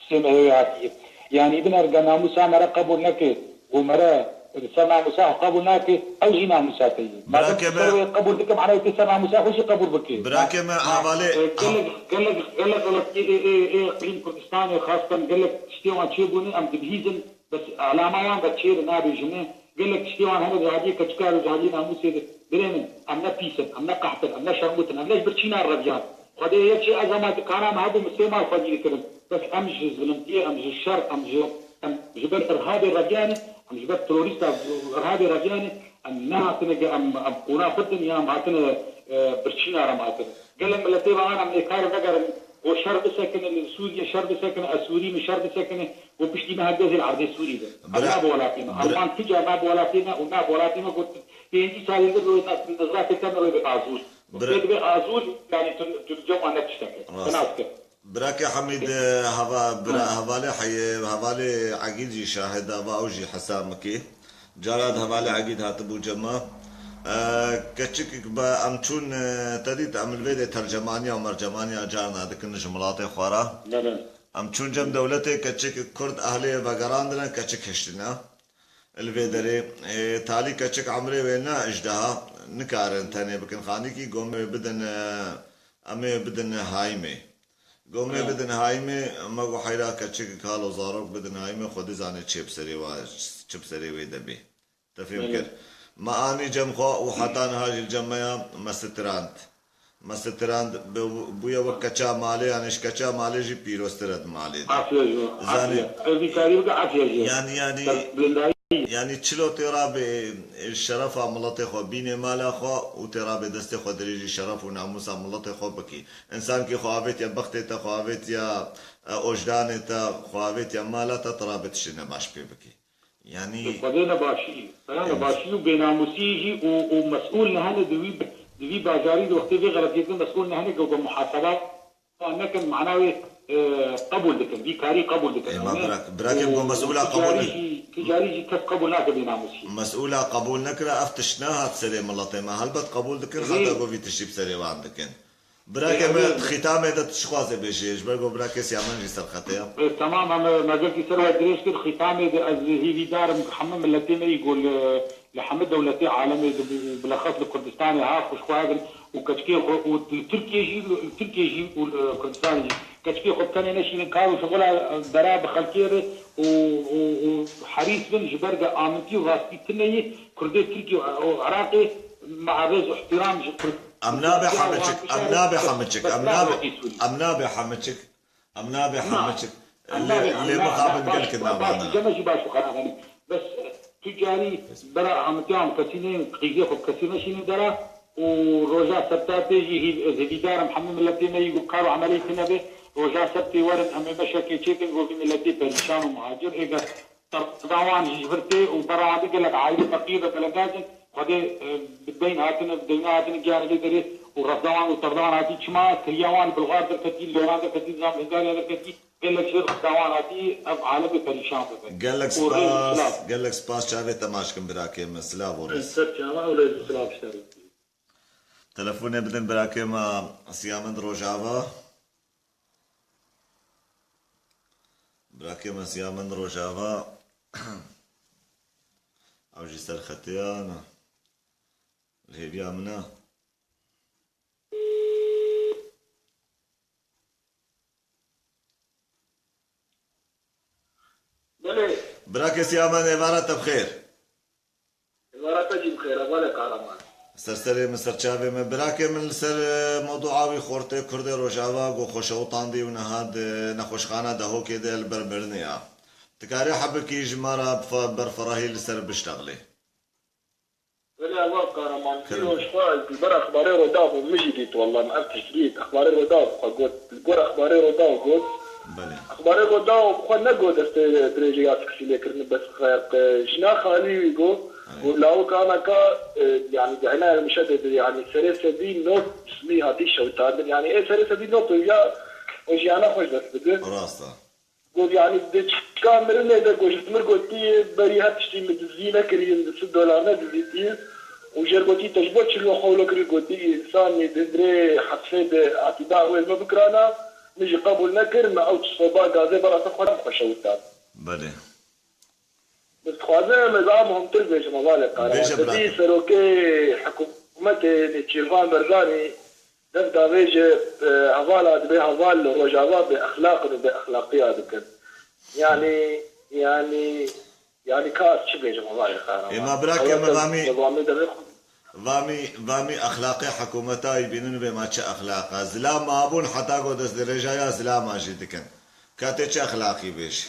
sê mehê wê hatiye. Yanî biner ge namûsa me re qebûl neke, û me re li ser namûsa xwe qebûl nake, ew jî namûsa te ye. Madem Birakê tu ser me wê qebûl dike, mana wê tê ser namûsa xwe jî qebûl bike. Birakê me, Ma, hevalê, e, ha- gelek, gelek, gelek xeletiyê ê, ê, ê Eqlîm Kurdistanê, xastan gelek tiştê wan çêbûne, em dibihîzin. Bes alama wan ve çêr nabêjine. Gelek tiştê wan hene, cihadiyê keçikar û cihadiyê namûsê de. Birê min, em ne pîs in, em ne qeht in, em ne şermût in, em ne ji birçînan reviyan. Xwedê yek jê ez hema dikana me hebû, min sê mal xwedî dikirin. Bes em ji zilimtiyê, em ji şer, em ji, em ji ber irhabê reviyane, em ji ber terorîsta irhabê reviyane, em nehatine ge em, em qûna xwe din ya em hatine, e, birçîna re em hatine. Gelek miletê ve an em ê kar vegerin, bo şer bisekine, li Sûriyê şer bisekine, ez Sûrî me şer bisekine, bo piştî me hevdê zê li erdê Sûrî be. Em Bira-, nabe welatê me. bira- Alman tu car nabe welatê me û nabe welatê me, got pêncî salê li rûyê nizratê te me rûyê bi Azûr. Bira- Pê dibe Azûr, yanî tu, tu li cem wan ne tiştek e. Rast. Te nas kir. Birakê Hemîd, e, heva-, bira-, Ha. hevalê Heyê, hevalê Egîd jî şahid e, va ew jî hesa min kê. Cara di hevalê Egîd hatibû cema. E, keçikek be em çûn, e, te dît em li vê de tercemaniya û mercemaniya carna dikin ji milatê xwe re. Belê. Em çûn cem dewletê, keçik Kurd ehlê vegerandine, keçik hiştine. Li vê derê, e, talî keçik emrê wê ne ji daha. nikarin tenê bikin xanîkî, gomê bidin, e, em ê bidin haymê. Gomê bidin haymê, me got heyra keçik, kalo, zarok bidin haymê, Xwedê zane çi bi serê wa, çi bi serê wê de bê. Te fêm kir. Me anî cem xwe û heta niha jî li cem me ya, me sitirand. Me sitirand, bi-, bûye wek keça malê, yanî ji keça malê jî pîroztir e di malê de. Afiye ji we, Zanî- afiye. Ez vî karî bike, afiye ji we. Yanî, yanî, Ser bilindayî. Yanî çilo tê rabê, e, şerefa miletê xwe bînê mala xwe û tê rabê destê xwe dirêjî şeref û namûsa miletê xwe bikî. Însankî xwe avêtiye bextê te, xwe avêtiye, e, ojdanê te, xwe avêtiye mala te, tu rabê tiştê nebaş pê bikî. Yanî Xwedê nebaşî, pera nebaşî û bênamûsî jî û, û mesûl nehene di wî, di vî bajarî de wextê vê xeletiyê din mesûl nehene ku, ku muhaseba nekin, mana wê, e, qebûl dikin, vî karî qebûl dikin. Ê, ma Ew ne? Birak, birakê Û, ku mesûla û qebûl ticarî ne- jî, ticarî jî kes qebûl nake bênamûsî. Mesûla qebûl nekira, ev tişt nehat serê miletê me. Helbet qebûl dikin, Ê. Heta ku vî tiştî bi serê wan dikin. Birakê me, di xîtamê de tu çi dixwazê bêjî? Ji ber ku birakê Siyamen jî ser xetê ye. E, temam, em, e, mezekî ser we dirêj kir. Xîtamê de ez hîvîdar im hemû miletê me yî ku li, li hemû dewletê alemê de, bi, bilexes li Kurdistanê ha xwe ji xwe hebin û keçikê xwe û li Tirkiyê jî, li Tirkiyê jî û li Kurdistanê jî keçikê xwe bi tenê neşînin kar û şixula, e, dera bi xelkê re û, û, û herîs bin ji ber de amintî û rastî tune yî Kurdê Tirkiyê û Iraqê me'erez û ihtiram ji Kurd Em nabe hemiçik, em nabe hemiçik, em nabe, em nabe hemiçik, em nabe hemiçik. Lê, lê mixabin gelek navana. Ceme jî baş û xerab in. Bes tu carî bera hemitiyan kesî neyên, qîzê xwe kesî neşînin dera û roja sebta tê jî hîv-, ez hêvîdar im hemû miletê me yî ku kar û emelê tune be. Roja sebtê werin em ê beşekê çêkin, ku vî miletê perîşan û muhacir êger Rexda wan jî ji vir tê û bera wan de gelek aîlî feqîr ve, gelek gac in. Xwedê, e, bi deyn hatine, bi deyna hatine giyane vê derê û rexda wan û terda wan hatî çima kiriya wan li Bilxar derketî, li Lewran derketî, nizam Hingariya derketî, gelek ji rexda wan hatî ev alemê perîşan bibe. Gelek Û rêz û spas, silav. Gelek spas çavê te maç kin birakê me. Silav û rêz. Ser çava û rêz û silav ji te re. Telefonê bidin birakê me Siyamen di Rojava. Birakê me Siyamen Rojava, ew jî ser xetê ya, na, li hêviya min e. Belê. Birakê Siyamen, êvara te bi xêr. Êvara te jî bi xêr, hevalê Kahraman. Ser serê min, ser çavê min. Birakê min li ser, e, mewdûa wî xortê Kurdê Rojava ku xwe şewitandî û niha di nexweşxana Dehokê de li ber mirinê ya. Dikarî hebikî ji me re bi fe-, berfirehî li ser biştexlê? Belê heval Kahraman, Kerem. Îro ji xwe li ber exbarê Rûdaw bû, min jî dît, wela min ev tişt dît. Exbarê Rûdaw xwe got, li gor exbarê Rûdaw got. Belê. Exbarê Rûdaw xwe negot destê dirêjê ya siksî lê kirin, bes xwe, e, jina xalî wî got, Belê. Got lawik anaka, e, yanî di hena Ermişe de, de, yanî serê sedî nod pismî hatî şewitandin. Yanî ê serê sedî nod ya o jiyana xwe ji dest bidin. Rast e. Got, yanî di çika mirinê de got, ji mir gotî, berî her tiştî min dizî nekiriye, min di sed dolar nedizîtiye. Û jêr gotî, te ji bo çi li xwe wilo kiriye, gotî, însanî di hundirê hepsê de hatî da wê min bikirana, min jî qebûl nekir, me ew soba gazê bera ser xwe, me xwe şewitand. Belê. Bes dixwazim ez a muhimtir bêjim, hevalê Kahraman. Bêje, Te dî birakim. Serokê hikûmetê Nêçîrvan Barzanî, Dev davêje, e, hevala dibê heval li Rojava bê exlaq in û bê exlaqiya dikin. Yanî, yanî, yanî ka ez çi bêjim hevalê Kahraman? Ê, ma birakê min, vamî, vamî, vamî exlaqê hikûmeta yî bînin bê ma çi exlaq e? Zilam mabûn heta ku destdirêjaya zilama jî dikin. Ka tê çi exlaqî bêjî?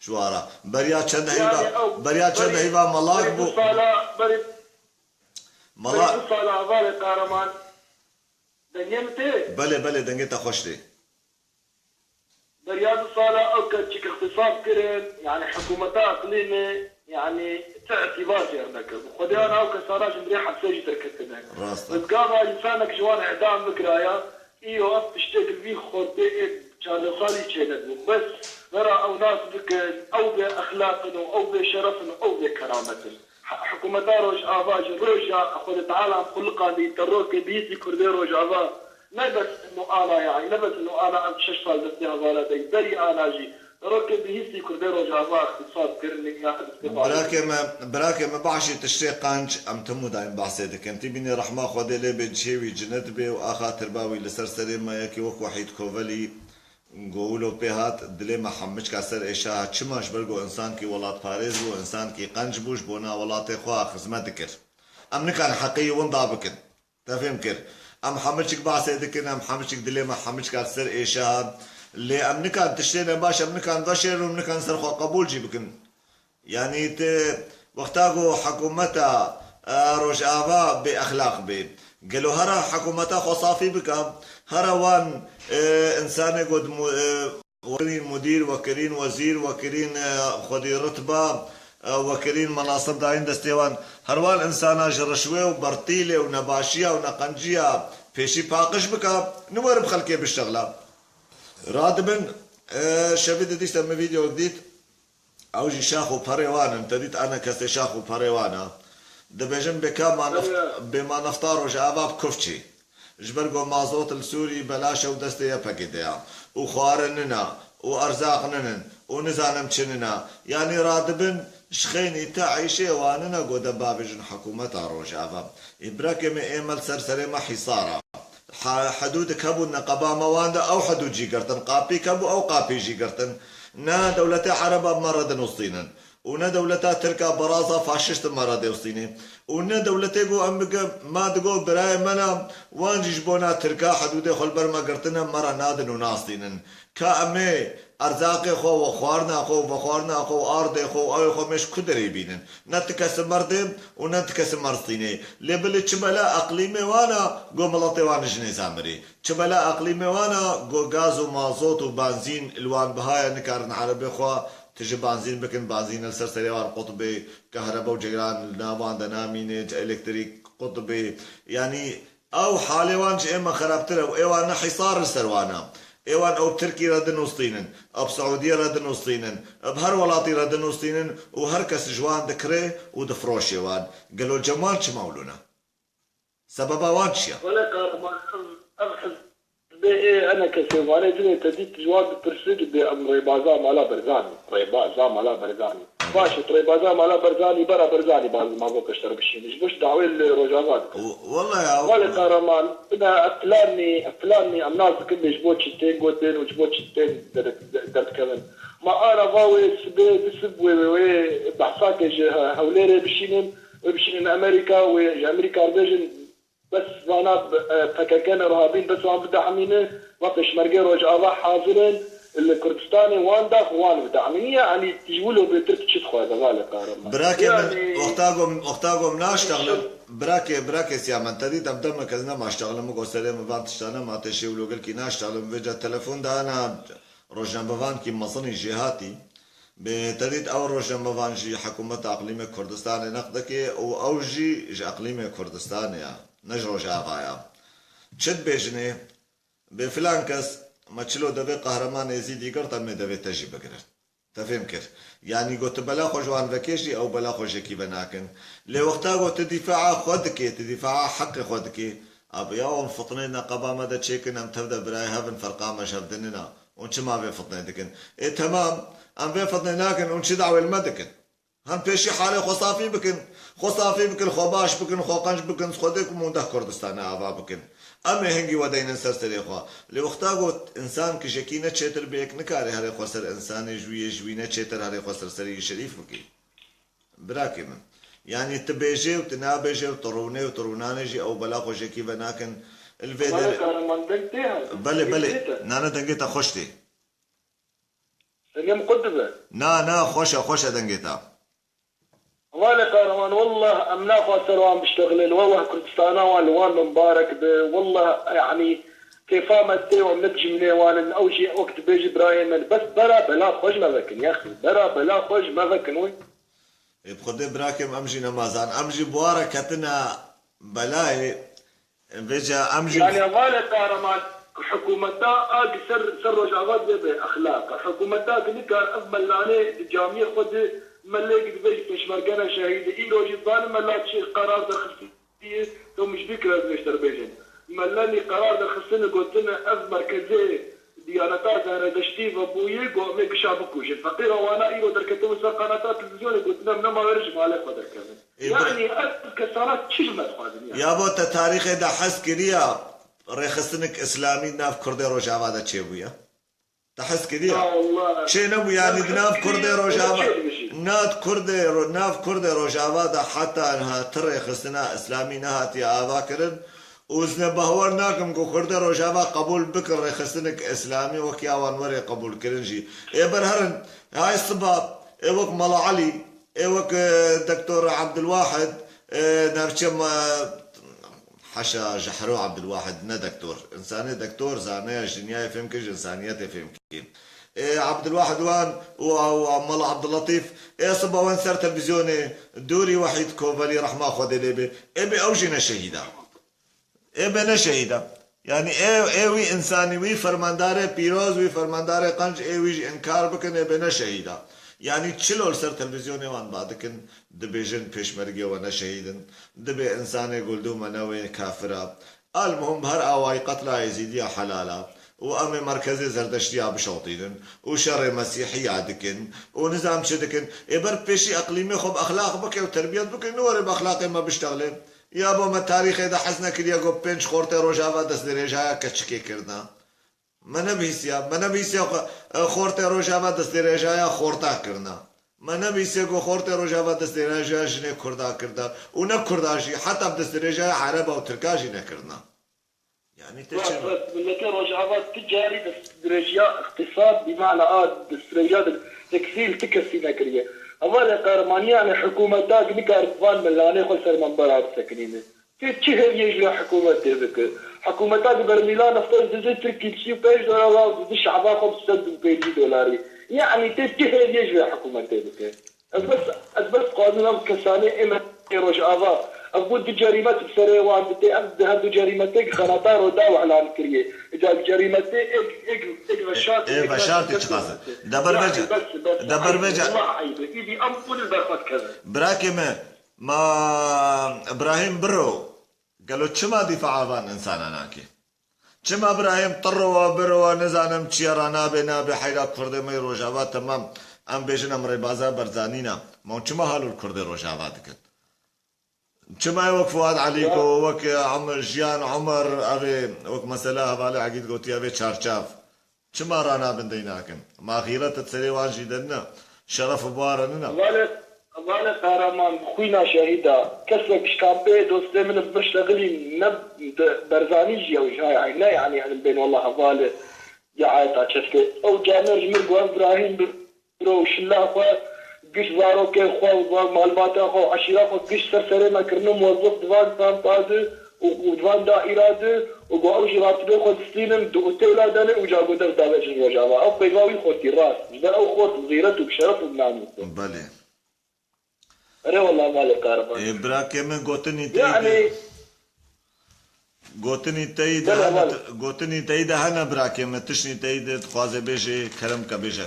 Ji wara. Beriya çend heyva, beriya çend heyva malak bû. Mala- Berî du sala hevalê Kahraman. Dengê min tê? Belê, belê, dengê te xweş tê. Beriya du sala ew keçik îxtisas kirin, yanî hikûmeta iqlîmê, yanî ti îtîbar jê nekir. Bi xwedê ana ew kesana ji mirê hepsê jî derketine. Rast e. Bi gava însanek ji wan îdam bikiraya, îro ev tiştek li vî xortê ê çardeh salî çênebû. Bes vera ew nas bikin, ew bê exlaq in û ew bê şeref in û ew bê keramet in. Hikûmeta Rojava ji roja Xwedê Teala em xuliqandî terorkê bihîstî Kurdê Rojava ne bes ino ana, yanî ne bes ino ana em şeş sal destê hevala de, berî ana jî Rokê bihîstî Kurdê Rojava îxtîsad kirin ya destê Birakê me, birakê me, behşî tiştê qenc, em tim û daîm behsê dikin. Tî bînî rehma Xwedê lê bê cihê wî cinet bê û axa tirba wî li ser serê me yekî wek Wehîd Kovelî go wilo pê hat, dilê me hemiçka ser êşa hat. Çima? Ji ber go însankî welatparêz bû, însankî qenc bû, ji bona welatê xwe xizmet dikir. Em nikarin heqê wî winda bikin. Te fêm kir. Em hemiçik behsê dikin, em hemiçik dilê me hemiçka ser êşa hat. Lê em nikan tiştê nebaş, em nikan veşêrin û em nikan ser xwe qebûl jî bikin. Yanî ti wexta ku hikûmeta e, Rojava bê exlaq bê. Gelo here hikûmeta xwe safî bike, here wan e, însanê ku di mu- e, Wekirîn mudîr, wekirîn wezîr, wekirîn e, xwedî ritba, e, wekirîn menasib dayîn destê wan. Her wan insana ji rişwê û bertîlê û nebaşiya û neqenciya pêşî paqij bike, niwerin bi xelkê biştexile. Radibin, e, şevî di dîsa min vîdeo dît, ew jî şax û perê wan in, te dît ene kesê şax û perê wan e. Dibêjin bê ka ma neft-, bê ma nefta Rojava bi kuf çî. Ji ber ku mazot li Sûrî belaş e û destê Y P G'ê de ye û xwarin nina û erzaq ninin û nizanim çi nina. Yanî radibin ji xeynî te eyşê wan nina ku de bavêjin hikûmeta Rojava. Î birakê me ê me li ser serê me hîsar e. He-, hidûdik hebû neqeba me wan de ew hidûd jî girtin. Qapîk hebû ew qapî jî girtin. Ne dewletê Ereba bi me re dinûstînin. û ne dewleta Tirka beraza faşîst me re dêwstînê û ne dewletê ku em bike ma digo birayê me ne, wan jî ji bona Tirka hidûdê xwe li ber me girtine, me re nadin û nastînin. Ka em ê erzaqê xwe û xwarina xwe û vexwarina xwe û ardê xwe û awê xwe mêj ku derê bînin? Ne ti kes merdê û ne ti kes merstînê. Lê bilê çi bela eqlîmê wan e, go miletê wan ji nêza mirî. Çi bela eqlîmê wan e, go gaz û mazot û benzîn li wan biha ye, nikarin erebê xwe Ti ji banzîn bikin, banzîn li ser serê wan qut bê, kehrebe û ceyran li nav wan de namîne, elektrîk qut bê. Yanî ew halê wan ji ê me xerabtir e û ê wan ne hîsar li ser wan e. Ê wan ew bi Tirkî re dinûstînin, ew bi Siûdiyê re dinûstînin, ew bi her welatî re dinûstînin û her kes ji wan dikirê û difiroşê wan. Gelo cem wan çima wilo ne? Sebeba wan çi ye? Wele Kahraman, ev, ev hizbê ê enekesê Vanê dinê te dît ji wan dipirsin, dibê em rêbaza mala Barzanî, rêbaza mala Barzanî. Baş e, rêbaza mala Barzanî, bera Barzanî baz mazot peşter bişîne. Ji bo çi dawê li Rojava dikin? Wele ya. Wele Kahraman, bina ev planî, ev planî em nas dikin bê ji bo çi tên gotin û ji bo çi tên der-, derdikevin. Ma ana va wê sibê, du sib wê, wê, wê behsakê ji Hewlêrê bişînin. Wê bişînin Amerîka, wê ji Amerîka re bêjin, bes vana, e, P K K ne rihabîn, bes wan bidehmîne, va pêşmergê Rojava hazir in, li Kurdistanê wan dax wan bidehmîne, yanî ji wilo bêtir tu çi dixwaze, vale Kahraman? Birakê min, Yanî wexta ku, wexta ku min naştexlim, birakê, birakê Siyamen, te dît em demek ez nemaştexlim, min got serê min van tişta nema, tê şê wilo gelkî naştexlim, vêca telefon dana, Rojnamevankî mezin î jêhatî, bi te dît ew rojnamevan jî hikûmeta Eqlîmê Kurdistanê neqd dike û ew jî ji Eqlîmê Kurdistanê ye, ne ji Rojava ye. Çi dibêjinê? Bê filan kes, me çilo devê Qehreman Êzîdî girt, em ê devê te jî bigirin. Te fêm kir. Yanî got tu bela xwe ji wan vekê jî ew bela xwe jekî venakin. Lê wexta got tu dîfaa xwe dikê, tu dîfaa heqê xwe dikê, abi ya wan fitnê neqeba me de çêkin, em tev de birayê hev in, ferqa me ji hev dinina. Hûn çima vê fitnê dikin? Ê temam, em vê fitnê nakin, hûn çi dawê li me dikin? Hem pêşî halê xwe safî bikin. Xwe safî bikin, xwe baş bikin, xwe qenc bikin, xwedê ku hûn deh Kurdistana ava bikin. Em ê hingî we deynin ser serê xwe. Lê wexta got, însan kijekî ne çêtir bê, yek nikare herê xwe ser însanê ji wî yê, ji wî ne çêtir herê xwe ser serê yî şerîf bikî. Birakê min. Yanî tu bêjê û tu nabêjê û tu rûnê û tu rûnanê jî ew bela xwe jekî venakin. Li vê Wele derê. Kahraman, deng tê ha? Belê, Deng belê. Tê te? Nane dengê te xweş tê. Dengê min qut dibe? Na, na, xweş e, xweş e dengê te. Wale Kahraman, wallah em naxwe ser wan biştexilin, wallah Kurdistana wan li wan mimbarek be, wallah, yanî, kêfa me tê û em ne dijminê wan in, ew jî wek dibêjî birayê min, bes bera bela xwe ji me vekin, yaxî, bera bela xwe ji me vekin wê. Ê bi Xwedê birakêm em jî nema zan, em jî bi wan re ketine belayê, Vêca em jî Yanî hevalê Kahraman, hikûmeta a ki ser, ser Rojava dibe bê exlaq. Hikûmeta ki nikar ev melanê di camiyê xwe di melê ki dibe ji pêşmergene şehîd. Îro jî zanin mela çi qerar derxistiye, to min ji bîr kir ez vê ji te re bêjim. Melanî qerar derxistine gotine ev merkezê Diyaneta Zeredeştî ve bûyî ku em ê gişa bikujin. Feqîra wana îro derketibû ser qanata televîzyonê, gotin em nema were ji malê xwe derkevin. Ê, bir- Yanî ev kesana çi ji me dixwazin ya? Ya bo te tarîxê de hez kiriya rêxistinik îslamî nav Kurdê Rojava de çêbûye? Te hez kiriya? Ya Allah. Çê nebû, yanî di nav Kurdê Rojava, nav Kurdê Ro-, nav Kurdê Rojava de heta niha ti rêxistina îslamî nehatiye ava kirin û ez ne bawer nakim ku Kurdê Rojava qebûl bikin rêxistinik îslamî wek ya wan were qebûlkirin jî. Ê ber herin, hay siba, ê wek Mela Elî, ê wek, e, Doktor Ebdulwahid, e, navçe me, Heşa ji Hero Ebdulwahid ne doktor. Însanê doktor zane ya ji dinyayê fêm kir, ji însaniyetê fêm kir. Ê, Ebdulwahid wan û, û Mela Ebdulletîf, ê siba wan ser televîzyonê, Dûrî Wehîd Kovelî rehma Xwedê lê bê. Ê bê ew jî ne şehîda. Ê bê ne şehîda. Yanî ê, ê wî însanî, wî fermandarê pîroz, wî fermandarê qenc, ê wî jî înkar bikin, ê bê ne şehîda. Yanî çilo li ser televîzyonê wan ba dikin, dibêjin pêşmergê we ne şehîd in, dibê însanê guldû me ne wê kafir a. Almuhim bi her awayî qetla Êzîdiya helal a û em ê merkezê Zerdeştiya bişewtînin û şerê Mesîhiya dikin û nizam çi dikin. Ê ber pêşî eqlîmê xwe bi exlaq bike û terbiyet bike, niwere bi exlaqê me biştexlê. Ya bo me tarîxê de hez nekiriye ku pênc xortê Rojava destdirêjaya keçikê kirina. Me nebihîstiya, me nebihîstiya xwe, e, xortê Rojava destdirêjaya xorta kirina. Me nebihîstiye ku xortê Rojava destdirêjaya jinê kurda kirda. Û ne kurda jî, heta bi destdirêjaya ereba û tirka jî nekirina. Yanî te çi Rast, rast. Milletê Rojava tu carî destdirêjiya îqtîsad, bi mana a destdirêjiya di-, teksîl tu kesî nekiriye. Hevalê Qehremaniyanê hikûmeta nikare van milanê xwe ser menbera bisekinîne. Tê çi hêviyê ji vê hikûmetê bike? Hikûmeta di bermîla nefta dide Tirkî sî û pênc dolara û dide şehba xwe bi sed û pêncî dolarî. Yanî tê çi hêviyê ji vê hikûmetê bike? Ez bes, ez bes dixwazim ev kesanê ê me ê Rojava, ev bû du cerîmet bi serê wan dite, ev di her du cerîmetê xenata Rûdaw îlan kiriye. Îca bi cerîmetê êk, êk, êk veşartê, Ê êk veşartê veşartê çiqas e? Deberveca, Yanî bes, bes, deberveca. Eyb e, wela eyb e. Îdî em hûn li ber xwe dikevin. Birakê me, Ma Îbrahîm Biro, gelo çima dîfaa van însana nake? Çima Îbrahîm Tirowa, Birowa, nizanim çiye ra nabe, nabe heyra Kurdê me yê Rojava, temam, em bêjin em rêbaza Barzanî ne. Ma çima halo li Kurdê Rojava dikin? Çima wek Fuad Elîko, Ya. wek Em-, Jiyan Omer, ev ê, wek mesela hevalê Egîd gotiye, ev ê çarçav? Çima ranabin dey nakin? Ma xîret di serê wan jî de nina? Şeref û bar nina? Hevalê, hevalê Qehreman, xwîna şehîda. Kesek ji kampê dostê min bi min ştexilî ne bi Barzanî jî ew ji hay hay ne, yanî elim bên wela hevalê ya ayeta çefkê. Ew caner ji min got, Îbrahîm bi Ro û şila xwe, giş zarokên xwe û malbata xwe û eşîra xwe giş ser serê me kirine, muwezzef di van kampa de û, û di van daîra de û got ew jî ratibê xwe distînin, di otêla de ne û ca got dev dabe jin Rojava. Ew peyva wî xortî rast. Ji ber ew xort bi xîret û bi şeref û bi namûs e. Belê. Erê wela malê Qehreman. Ê, birakê min gotinî tey Yanî, de, gotinî tey de Bele hene, bele. gotinî tey de hene birakê min, tiştî tey de dixwaze bêje, kerem ke bêje.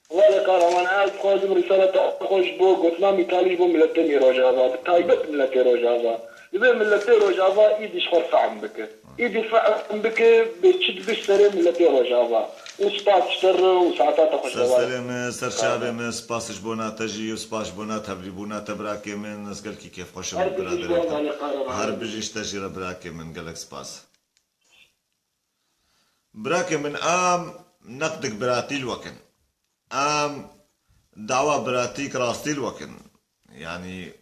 Wele Qehreman, ez dixwazim rîsaleta xwe ji bo gotina Mîtalî ji bo miletê me Rojava, bi taybet miletê Rojava. Divê miletê Rojava îdî ji xwe fehm bike. Îdî fehm bike, bê çi dibe ji serê miletê Rojava. Û spas ji te re û saeta te xweş Ser hevalê. serê me, ser çavê me, spas ji bona te jî û spas ji bona tevlîbûna te birakê min. Ez gelkî kêfxweş im Her bijî ji biraderê bo te. hevalê Qehreman. Her bijî ji te jî re birakê min, gelek spas. Birakê min, em neqdik biratî li we kin. Em dawa biratîk rastî li we kin. Yanî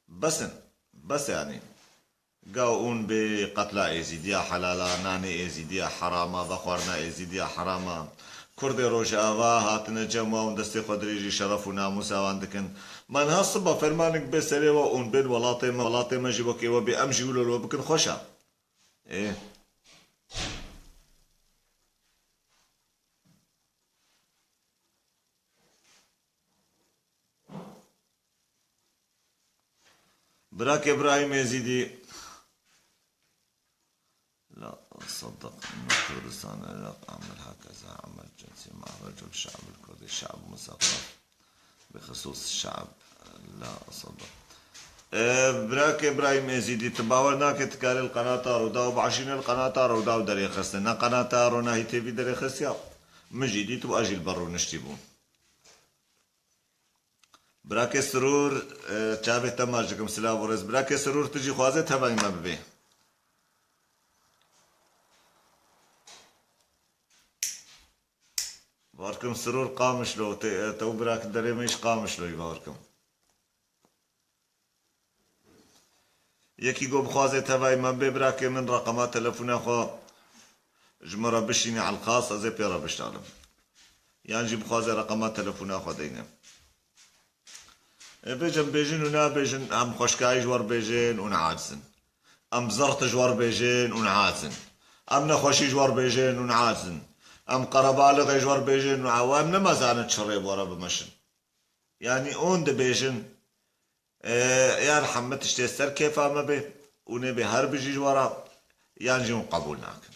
bes in. Bes e yanî. Ga hûn bê qetla Êzîdiya helal a, nanê Êzîdiya heram a, vexwarina Êzîdiya heram a. Kurdê Rojava hatine cem we, hûn destê xwe dirêjî şeref û namûsa wan dikin. Ma niha siba fermanek bê serê we, hûn bên welatê me, welatê me jî wekê we bê, em jî wilo li we bikin, xweş a. Ê. Birakê Îbrahîm Êzîdî. لا أصدق أن كردستان العراق أعمل هكذا عمل جنسي مع رجل شعب الكردي شعب مثقف بخصوص الشعب. لا أصدق. E, Birake Îbrahîm Êzîdî, tu bawer nake tu karê li qenata Rûdaw biaşîne, li qenata Rûdaw derêxiste. Ne qenata Ronahî T V derêxistiya. Min jî dît û ez jî li ber rûniştî bûm. Birake Sirûr, e, çavê te maç dikim, silav û rêz. Birake Sirûr, tu jî xwazê tevayî me bibê. Bawer kim Sirûr Qamişlo, te, te û birake derê me jî Qamişloyî, bawer kim. Yekî go bixwaze tevayî me bê, birakê min reqema telefona xwe ji min re bişîne elqas, ez ê pê re biştalim. Yan jî bixwaze reqema telefona xwe deyne. Ê bêjin, bêjin û nabêjin, em xweşkayî ji we re bêjin û neaciz in. Em zirt ji we re bêjin û neaciz in. Em nexweşî ji we re bêjin û neaciz in. Em qerebalixê ji we re bêjin û ew em nemazanin çi rê bi we re bimeşin. Yanî hûn dibêjin, e, ya Rehmet tiştê ser kêfa me bê, hûn ê bê her bijî ji we re, yan jî hûn qebûl nakin.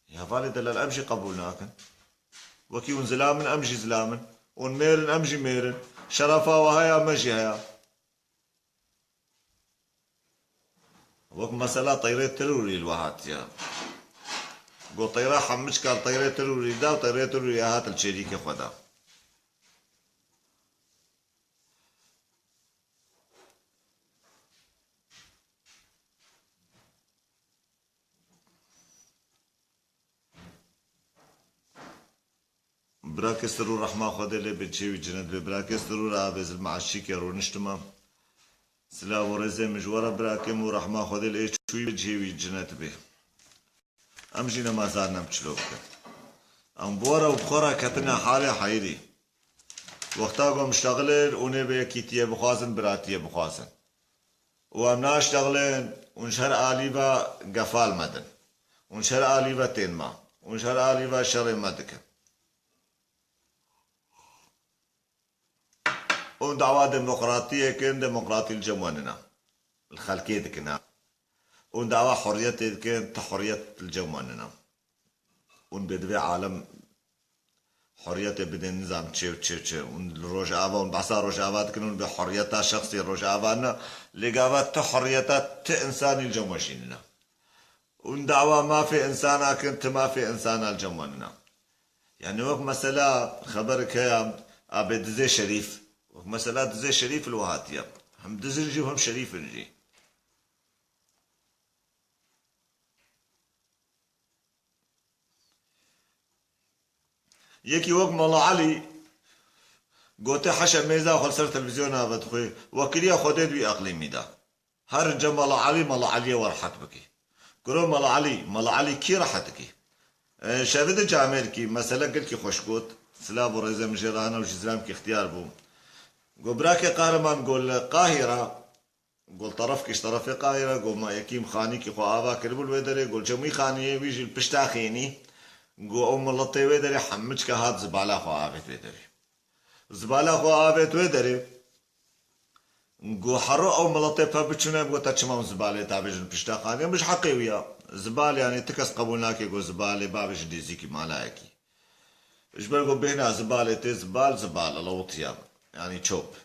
Ya valê delal, em jî qebûl nakin. Wekî hûn zilam in, em jî zilam in. Hûn mêr in, em jî mêr in. Şerefa we heye, me jî heye. Wek mesela teyrê terorî li we hatiye. Got teyra hemû çikar teyrê terorî da û teyrê terorî hat li çêlîkê xwe da. Birakê Sirûr, rehma Xwedê lê be, cihê wî cinet be. Birakê Sirûr, avê zilma eşîkê rûniştime. Silav û rêzê min ji we re, birakê min, û rehma Xwedê lê çûyî be, cihê wî cinet be. Em jî nemazanin em çilo bikin. Em bi we re û bi xwe re ketine halê heyirî. Wexta ku em ştexilin, hûn ê bi yekîtiyê bixwazin, biratiyê bixwazin. Û em naştexilin, hûn ji her alî ve gefal me din. Hûn ji her alî ve tên me. Hûn ji her alî ve şerê me dikin. Hûn dawa demokratiyê dikin, demokratî li cem we nina. Li xelkê dikin ha. Hûn dawa hurriyetê dikin, ti hurriyet li cem we nina. Hûn bê divê alem hurriyetê bidin, nizam çi û çi û çi. Hûn li Rojava, hûn behsa Rojava dikin, hûn bê hurriyeta şexsê Rojava ne. Lê gava ti hurriyeta ti insanî li cem we jî nina. Hûn dawa mafê insana kin, ti mafê insana li cem we nina. Yani wek mesela xeberek heye, abê dizê Şerîf. Wek mesela dizê Şerîf li we hatiye. Hem diz in jî û hem şerîf in jî. Yekî wek Mala Elî gote heşe mêza xwe li ser televîzyona ve dixwe, wekiliya Xwedê di wî eqlîmî de. Her ince Mala Elî, Mala Eliyê we rehet bikî. Kuro Mala Elî, Mala Elî kî rehet dikî? E, şevê de camêrkî, mesele gelkî xweş got. Silav û rêzê min jê re hene û ji zilamkî ixtiyar bû. Got, birakê Qahreman, got, li Qahîra, got, terefkî ji terefê Qahîra, got, me yekîm xanîkî xwe ava kiribû li wê derê, got, çemûyî xaniyê wî jî li pişta xênî, got, ew miletê wê derê hemû çika hat zibala xwe avêt wê derê. Zibala xwe avêt wê derê. Go hero ew miletê pe biçûne, go te çima hûn zibalê tavêjin pişta xanê? Min ji heqê wî ya. Zibal, yanî ti kes qebûl nake go zibalê bavêjin nêzîkî malayekî. Ji ber go bêhna zibalê tê, zibal, zibal, lewitiya. Yanî çop.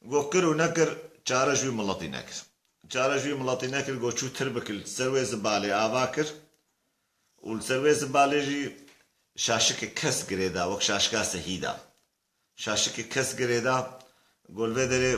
Go kir û nekir, çare ji wî miletî nekir. Çare ji wî miletî nekir, go çû tirbik li ser wê zibalê ava kir. Û li ser wê zibalê jî şaşikê kes girê da, wek şaşika sehî da. Şaşikê kes girê da, go li vê derê